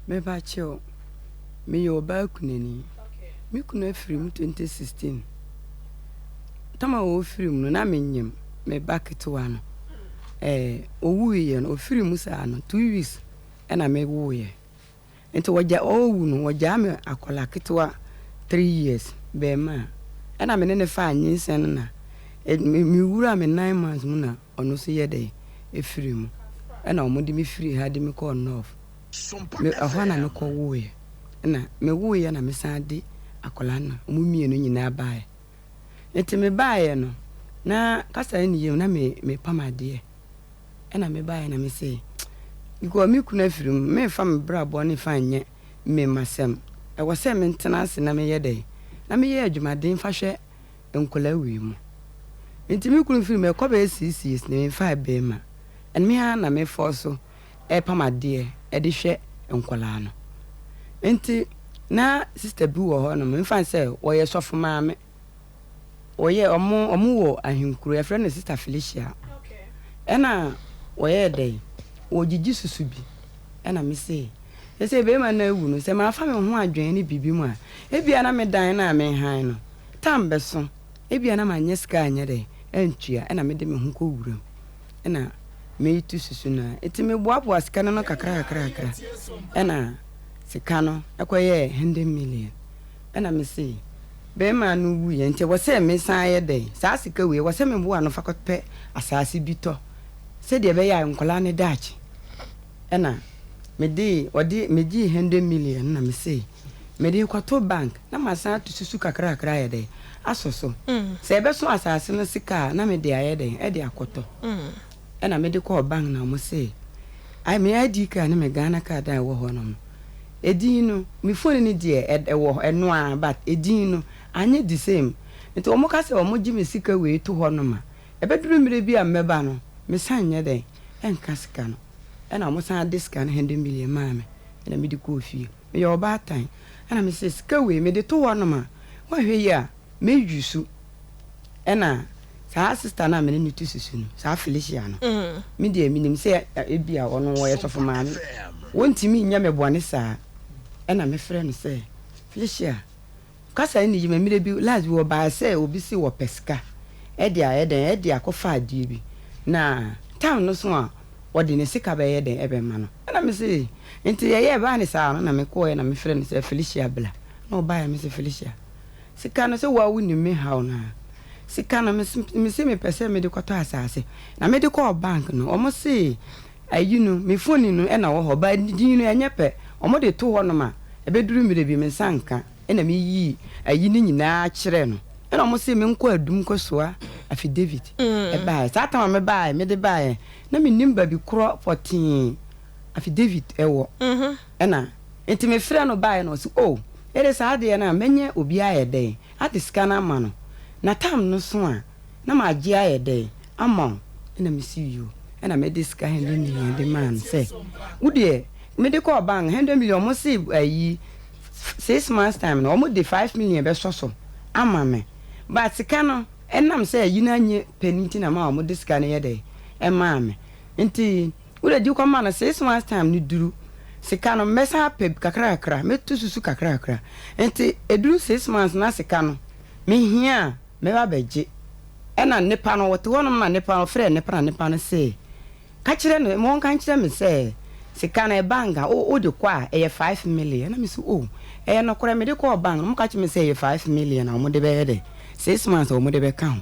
Mepa kyɛw, meyɛ ɔbaa kunani. Me kunu afiri mu 2016. Tam a ɔfiri mu no, na menyem me ba ketewa no. Ɛɛ, ɔwuiɛ no, ɔfiri mu saa no, 2 weeks ɛna mewooɛ. Nti wɔgya ɔrewu no, wɔgyaa me akwadaa ketewa 3 years bɛrima a ɛna me ne ne faa nyinsɛn no na mewura me 9 months mu na ɔno nso yɛ dɛ efiri mu, ɛna wɔde me firi ha de me kɔɔ North. Me ɛhɔ na mekɔ woeɛ, ɛna mewoeɛ na mesan de akwadaa no, wɔn mmienu nyinaa baeɛ. Nti mebaeɛ no na kasa ne yam na me mepam adeɛ, ɛna mebaeɛ na mese because me kunu afiri mu, memfa me brabɔ ne fa nyɛ mmemasɛm. Ɛwɔ sɛ mentena ase na meyɛ dɛ na meyɛ adwumaden fa hwɛ nkwadaa wei mu. Nti me kunu firi mu ɛkɔ bɛyɛ 6 years na memfa bɛrima, ɛno me ara na mefɔ so ɛpam adeɛ ɛde hwɛ nkwadaa no. Nti na sister bi wɔ hɔ nom, mfa sɛ wɔyɛ sɔfo maame, wɔyɛ ɔmo wɔ ahenkuro, yɛfrɛ no Sister Felicia. Ɛna wɔyɛɛ dɛ wɔgyigyi susu bi, ɛna me se ɛsɛ bɛrima no awu no, sɛ maafa me ho adwene ne biribi mu a, ebia na me dan no a mehan no tam bɛso, ebia na manyɛ sika anyɛ dɛ antua. Ɛna mede me ho kɔ wuram ɛna meetu susu no a, nti meboaboa sika no kakra kakra kakra, ɛna sika no ɛkɔyɛɛ 100 million. Ɛna me se bɛrima no wuyɛ nti ɛwɔ sɛ mesan yɛ dɛn saa sika wei, ɛwɔ sɛ meboa no fa kɔpɛ asase bi tɔ sɛdeɛ ɛbɛyɛ a nkɔlaa ne daakye. Ɛna mede ɔde megyee 100 million na mese mede kɔto bank na masan ato susu kakra kakra ayɛ dɛn asɔ so sɛ ɛbɛso asase no sika a na mede ayɛ dɛn ɛde akɔtɔ. Ɛna mede kɔɔ bank na ɔmo se ai, me ID card ne me Ghana Card a ɛwɔ hɔ nom, edin no, me phone no deɛ ɛwɔ ɛno a, but edin no anyɛ the same. Nti ɔmo ka sɛ ɔmo gye me sika wei to hɔ nom a, ɛbɛduru mmerɛ bi a mmɛba no mesan nyɛ dɛn ɛnka sika no. Ɛna ɔmo san de sika no 100 million maa me, ɛna mede kɔɔ fie. Meyɛ ɔbaatan, ɛna mese sika wei mede to hɔ nom a, wɔahwɛ yi a meyi so. Ɛna saa sister no a mene ne tu susu no, saa Felicia no, me deɛ menim sɛ ebi a ɔno wɔyɛ sɔfo maame, wɔntumi nyɛ me bɔne saa. Ɛna mefrɛ no sɛ, "Felicia, kasa ne yi ma mmerɛ bi last bi wɔbaa sɛ obi si wɔpɛ sika ɛde ayɛ dɛn ɛde akɔfa adeɛ bi na town no so a wɔde ne sika bɛyɛ dɛn ɛbɛma no." Ɛna me se nti yɛyɛ ɛbaa ne saa no na mekɔɛ na mefrɛ no sɛ, "Felicia, bla." Na ɔbaeɛ, me sɛ, "Felicia, sika no sɛ woa wonim me haw no a, sika no mese mepɛ sɛ mede kɔtɔ asase na mede kɔɔ bank no, ɔmo se ayi no, me phone no ɛna wɔ hɔ ba din no ɛnyɛ pɛ, ɔmo de to hɔ nom a ɛbɛduru mmerɛ bi me nsa nka." Ɛna meyii ayi no nyinaa kyerɛ no, ɛna ɔmo se menkɔ Adum nkɔsoa affidavit. Ɛbaeɛ saa tam a mebaeɛ, mede baeɛ na mennim baabi korɔ pɔtee affidavit ɛwɔ. Ɛna nti mefrɛ no baeɛ na ɔse, "O, ɛde saa adeɛ no a mɛnyɛ obi ayɛ dɛn ade sika no ama no na tam no so a na magye ayɛ dɛn ama wo." Ɛna mesi yo, ɛna mede sika 100 million de maa no sɛ wodeɛ mede kɔɔ bank 100 million. Ɔmo se ayi 6 months time no ɔmo de 5 million bɛsɔ so ama me, but sika no ɛnam sɛ ayi no anyɛ pɛ no nti na ma ɔmo de sika no yɛ dɛn ɛmaa me. Nti wode di kɔma no, 6 months time no duru, sika no mmɛsan apɛ kakra kakra, mɛtu susu kakra kakra. Nti eduru 6 months na sika no mehia a mɛba bɛgye. Ɛna nipa no wɔte hɔnom na nipa no frɛ nipa na nipa no se ka kyerɛ no ma wɔnka nkyerɛ me sɛ sika no bank a wode kɔ a ɛyɛ 5 million. Ɛna me sɛ, "O, ɛyɛ nokorɛ, mede kɔɔ bank no, wɔka kyerɛ me sɛ ɛyɛ 5 million a wɔde bɛyɛ dɛ 6 months a wɔde bɛka ho."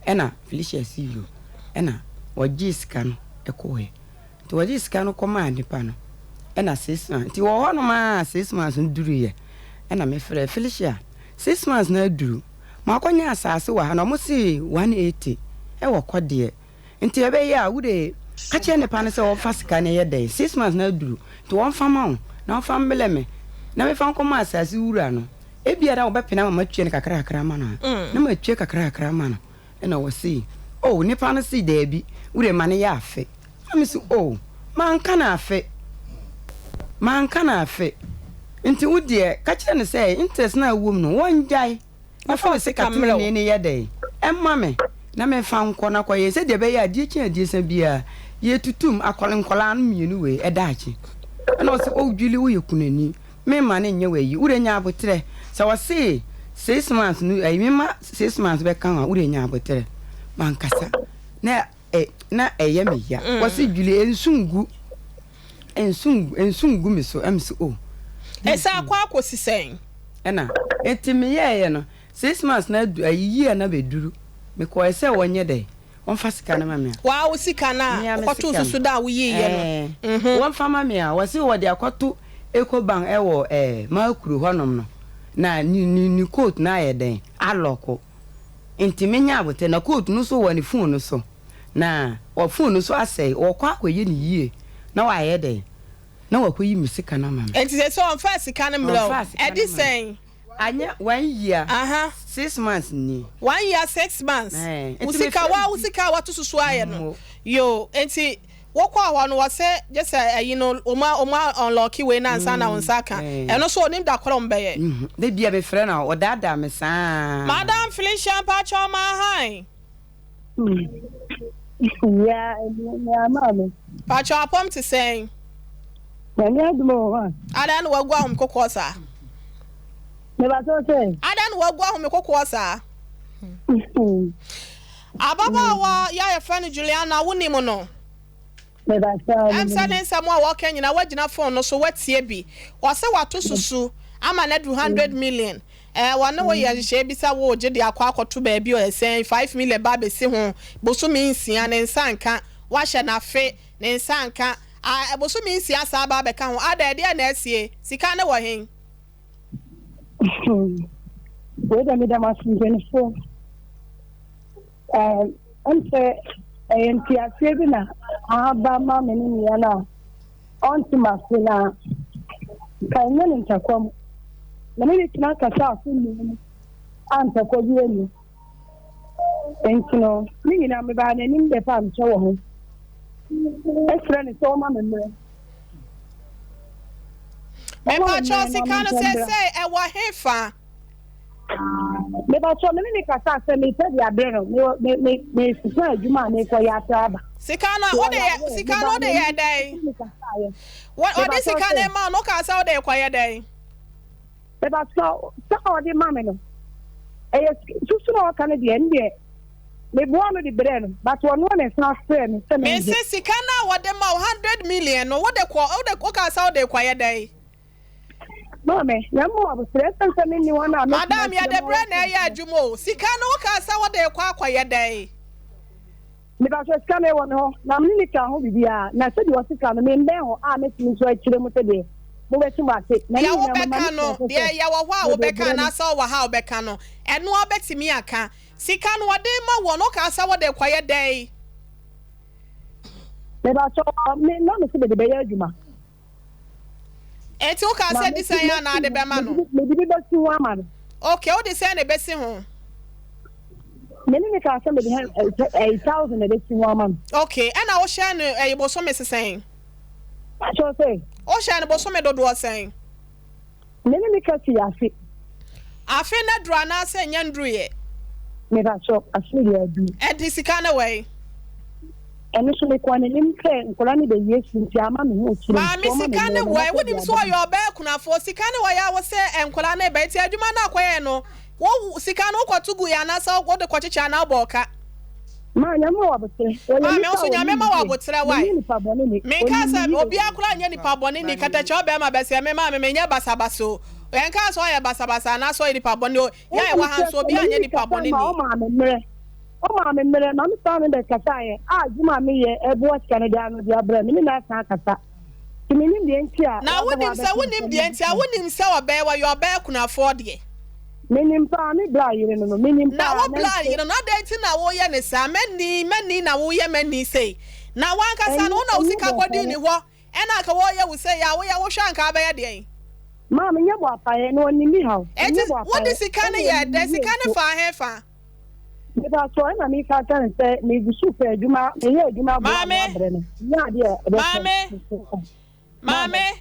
Ɛna Felicia si yo, ɛna wɔgye sika no ɛkɔɔɛ. Nti wɔgye sika no kɔmaa nipa no, ɛna 6 months nti wɔ hɔnom a 6 months no duruyɛ, ɛna mefrɛ Felicia, "6 months na aduru, makɔnya asase wɔ ha na ɔmo se 180 ɛwɔ kɔ deɛ, nti ɛbɛyɛ a wode ka kyerɛ nipa no sɛ wɔmfa sika no yɛ dɛn 6 months na aduru, nti wɔmfa ma wo na wɔmfa mmelɛ me na mefa nkɔma asase wura no. Ebia na wɔbɛpene ama matua no kakra kakra ama no a na matua kakra kakra ama no." Ɛna wɔse, "Oh," nipa no se, "Daabi, wode ma no yɛ afe." Na me se, "Oh, manka no afe, manka no afe. Nti wo deɛ ka kyerɛ no sɛ interest no a ɛwɔ mu no wɔngyae na fa me sika tenenee no yɛ dɛn ɛma me na memfa nkɔ na kɔyɛ sɛdeɛ ɛbɛyɛ a adeɛ kyi adeɛ sa biara yɛtutum akɔle nkɔlaa no mmienu wei ɛda akyi." Ɛna ɔse oh Julie woyɛ kunani memma no nyɛ w'ayi wode nya aboterɛ sɛ ɔse 6 months no ayi mema 6 months bɛka ho a wode nya aboterɛ. Mankasa na ɛ na ɛyɛ me ya. Ɔse Julie nsu ngu nsu ngu nsu ngu me so ɛm sɛ oh. Ɛsɛ akɔ akɔsi sɛn? Ɛna nti meyɛɛyɛ no 6 months na adu ayi year na bɛduru mekɔɛ sɛ wɔnyɛ dɛ wɔmfa sika no ma me a. Waa wo sika no a Mea me wokɔtoo sika no. susu da a woyiiɛ no. Ɛɛ Mhm. wɔmfa ma me a wɔse wɔde akɔto Ecobank ɛwɔ ɛɛ Maakuro hɔnom no na ne ne ne code no ayɛ dɛn alɔko nti menya abotɛ na code no nso wɔ ne phone no so na wɔ phone no so asɛe wɔkɔ akɔyɛ ne yie na wayɛ dɛn na wakɔyi me sika no ama me. Nti sɛ sɛ ɔmfaa sika no mmerɛ wo. Ɔmfaa sika no Ɛde mma me. sɛn? Anyɛ 1 year 6 months nie. 1 year 6 months. Ɛɛ Wo nti sika mefrɛ waa no wo di. sika a wato susu ayɛ no. Mo. Yoo nti wokɔɔ hɔ no wɔse gye sɛ ayi no ɔmo a ɔmo a unlock wei no ansa na wo nsa aka. Ɛɛ. Ɛno nso onim da koro a ɔmo bɛyɛ. Mhm da bia mefrɛ no a ɔdaadaa me saa. Madam Felicia mpakyɛw ma hann. Yeah, yeah, maame. Pakyɛw apɔm te sɛn? Nyame adom wɔ hɔ a. Adan na wagu ahome kokoɔ saa. Mebatɔ sɛ. Adan na wagu ahome kokoɔ saa. Ababaawa yi a yɛfrɛ no Juliana wonim no? Mebatɔ. Ɛm sɛ ne nsɛm a wɔka nyinaa woagyina phone no so woatie bi. Ɔsɛ wato susu ama no aduru 100 million. Ɛɛ wɔne wo yɛ nhyehyɛe bi sɛ wogye de akɔ akɔto baabi a ɛsɛn 5 million ba abɛsi ho bosome 6 ne nsa nka wahyɛ n'afe ne nsa nka a bosome 6 saa ba abɛka ho ada ɛdeɛ na asie sika ne wɔ hen? Wei dɛ meda mo ase mpanyinfoɔ. Ɛm sɛ ɛyɛ nteaseɛ bi na aba ma me ne nua no a ɔnte m'ase na nka ɛnyɛ ne ntakwa mu. Me ne ne tena kasa afe 5 mu a ntakwa bi ani. Nti no, ne nyinaa mebaa n'anim bɛpa mekyɛ wɔ ho. Ɛsrɛ ne sɛ ɔma me mmerɛ. Mepakyɛw sika no sɛsɛe ɛwɔ he fa? Mepakyɛw me ne ne kasa sɛ mepɛ de abrɛ no me me me sesa adwuma a mekɔ yɛ asa aba. Sika no wode yɛ sika no wode yɛ dɛn? Wɔde sika no ma no ka sɛ wode kɔyɛ dɛn? Mepakyɛw sɛ ɔde ma me no ɛyɛ susu na ɔka no deɛ ɛno deɛ meboa no de brɛ no but ɔno na ɛsan frɛ me sɛ mengye. Mese sika no a wɔde ma wo 100 million no wode kɔ wode woka sɛ wode kɔyɛ dɛn? Maame, nyame wɔ abotire ɛsɛn sɛ menni wɔn a Madam, yɛde brɛ na ɛyɛ adwuma o. Sika no woka sɛ wode kɔ akɔyɛ dɛn? Mepakyɛw sika no ɛwɔ me hɔ na mene ne ka ho biribiara na sɛdeɛ ɔsika no membɛn hɔ a mɛtumi nso akyerɛ mu sɛdeɛ mobɛte mo ase na ne Deɛ nyinaa moma wobɛka me no, kyerɛ deɛ sɛ yɛwɔ hɔ a mede wobɛka brɛ no. anaasɛ ɔwɔ ha a wobɛka no, ɛno a wobɛtumi aka. Sika no wɔde ma wɔ no woka sɛ wode kɔyɛ dɛn? Mepakyɛw me na me sɛ mede bɛyɛ adwuma. Enti woka Na sɛ di sɛn a na ade bɛma no? Mede bi bɛsi ho ama no. Okay, wode sɛn na ɛbɛsi ho? Me ne ne kaa sɛ mede ɛyi 1,000 na ɛbɛsi ho ama no. Okay, ɛna wohyɛ no ɛyi bosome sesɛn? Pakyɛw sɛ. Wohyɛ no bosome dodoɔ sɛn? Me ne ne ka si afe. Afe na duru anaasɛ nyɛ nduruyɛ? Mepakyɛw, afe deɛ aduru. Ɛnti sika no wɔ Ɛno nso mekɔɔ n'anim sɛ nkwadaa no bɛwie sukuu nti ama me ho kyerɛ Maame sika ne wɔ wonim sɛ ɔyɛ ɔbaa kunafoɔ sika ne wɔ yɛ a wo sɛ nkwadaa no ba nti adwuma no akɔyɛ no wo sika no wokɔto gu yɛ anaasɛ wode kɔkyekyɛ anaa wobɔ ɔka. Maa nyame ma wabotrɛ. Maame wo so nyame ma wabotrɛ wae. Menka sɛ obiara koraa nyɛ nipa bɔne ni katakyɛ ɔbɛrima bɛsɛ me maame menyɛ basabasa o. Yɛnka sɛ ɔyɛ basabasa anaasɛ ɔyɛ nipa bɔne o. Yɛ a ɛwɔ ha nso obiara nyɛ nipa bɔne ni. Ɔmaa me mmerɛ. Ɔmaa me mmerɛ ma me saa no bɛkasaeɛ a adwuma a meyɛ ɛboa sika no de ano de abrɛ me ne no asan akasa. Nti mennim deɛ nti a Na wonim sɛ wonim deɛ nti a wonim sɛ ɔbɛɛ wɔyɛ ɔbaa kunafoɔ deɛ. Menim paa me bra yere no no menim paa. Na wo bra yere no adɛn nti na woyɛ ne saa mani mani na woyɛ mani sei na wankasa no wo na wo sika kɔdi ne hɔ ɛna anka wɔyɛ wo sei a woyɛ wohwɛ anka abɛyɛ deɛn. Maa menyɛ bɔ apaeɛ na ɔnim me haw. Enti wode sika no yɛ dɛn sika no faa he fa. Mepa so ɛna meka kyerɛ no sɛ megu so pɛ adwuma meyɛ adwuma aboa ano abrɛ no nyɛ adeɛ ɛbɛsɛ. Maame maame.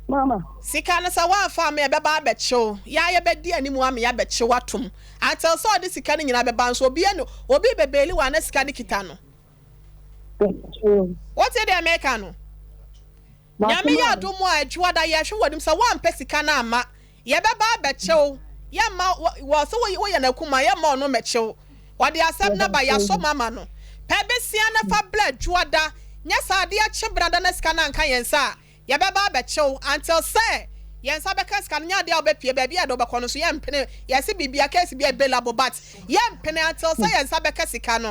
Mama. Sika no sɛ woamfa ama yɛbɛba abɛkyew yɛa yɛbɛdi anim ama yɛabɛkyew atom until sɛ ɔde sika no nyinaa bɛba nso obi ani obi bɛbɛɛli wɔ ana sika no kita no. Wote deɛ meka no? Nyame yɛ adom a, Adwuada yɛhwɛ w'anim sɛ woampɛ sika no amma, yɛbɛba abɛkye wo. Yɛmma wɔ sɛ woyɛ no akumaa, yɛmma ɔno mmɛkye wo. Ɔde asɛm no aba, yɛasɔ mu ama no. Pɛ besia na fa bra Adwuada, nyɛ saa adeɛ kye brada na sika no anka yɛn nsa a, yɛbɛba abɛkye wo until sɛ yɛn nsa bɛka sika no. Nyɛ adeɛ a wobɛpue, baabi a yɛde wo bɛkɔ no nso yɛmpene, yɛse biribia, case biara bailable but yɛmpene until sɛ yɛn nsa bɛka sika no.